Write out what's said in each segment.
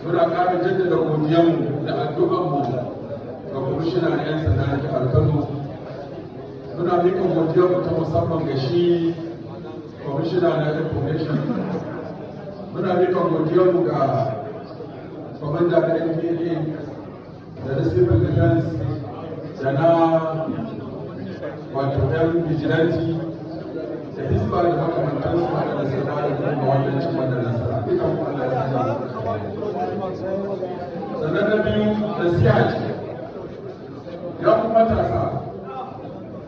Muna ƙara jaddada godiyanmu da addu'anmu ga kwamishinan 'yan sanda na jihar Kano. Muna miƙa godiyarmu ta musamman ga shi kwamishina na information. Muna miƙa godiyarmu ga kwamanda na NPA da na civil defense da na wato 'yan vigilante da hisba da makamantansu waɗanda suka ba da gudunmawa wajen cin wannan nasara. Dukan ku Allah ya sanya. Sannan na biyu, nasiha ce. Ya ku matasa,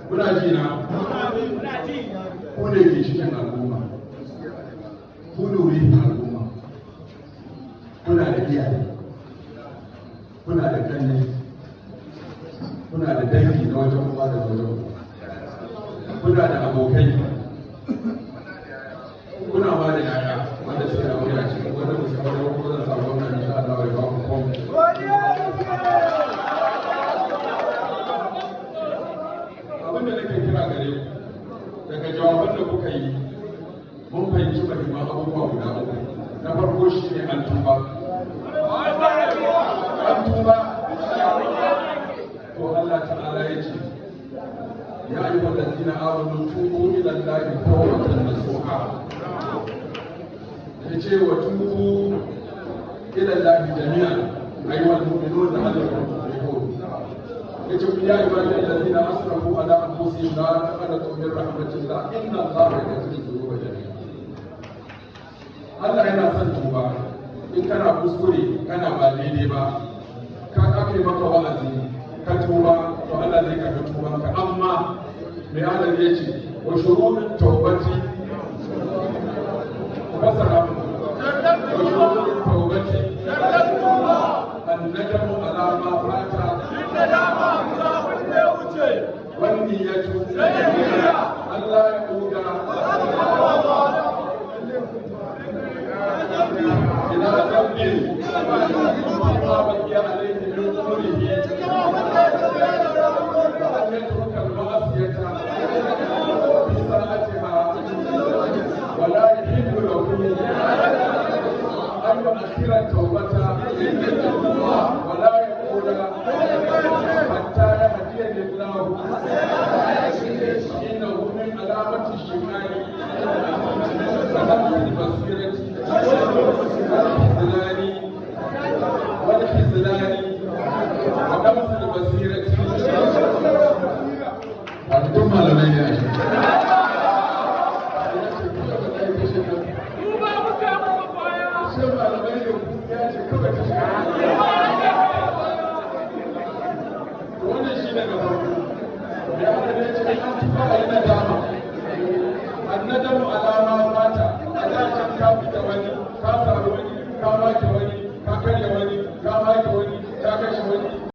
kuna ji na? Ku ne ginshiƙin al'umma, ku ne ruhin al'umma. Kuna da iyaye, kuna da kanne, kuna da dangi na wajen uwa da wajen uwa, kuna da abokai, kuna ma da yaya wanda suke da aure a cikin wanda ba su aure ko zan samu wannan, insha Allah ya ba ku komai. Abin da nake kira gare ku, daga jawaban da kuka yi mun fahimci muhimman abubuwa guda uku. Na farko shi ne an tuba, an tuba. To Allah ta'ala ya ce, ya ayyuhal ladina amanu tubu ila Allahi tawbatan nasuha. Ya ce wa tubu ila Allahi jami'an ayyuhal mu'minun la'allakum tuflihun. Ya ce ya ibadi alladhina asrafu ala anfusihim la taqnatu min rahmatillah, inna Allaha yaghfiru dhunuba jami'a. Allah yana son tuba. In kana kuskure, kana ba daidai ba, ka aka yi maka wa'azi, ka tuba, to Allah zai karɓi tubanka. Amma mai Allah ya ce wa shurutut tawbati? Fasara. Wa shurutut tawbati annadamu ala ma fata, wan niyyatu Allah ya uda ila dhanbin فيما بقي عليه من عمره، وأن يترك المعصية في ساعتها، ولا يحل له أن يؤخر التوبة ولا يقول حتى يهديني الله، إنه من علامة الشقاء ولمس البصيرة والخذلان والخذلان ولمس البصيرة. Wato malamai ne a shi. Shi malamai ne ya ce kawai ka shiga. Wannan shi ne na farko. Ya haka ne ce an tuba, a yi nadama.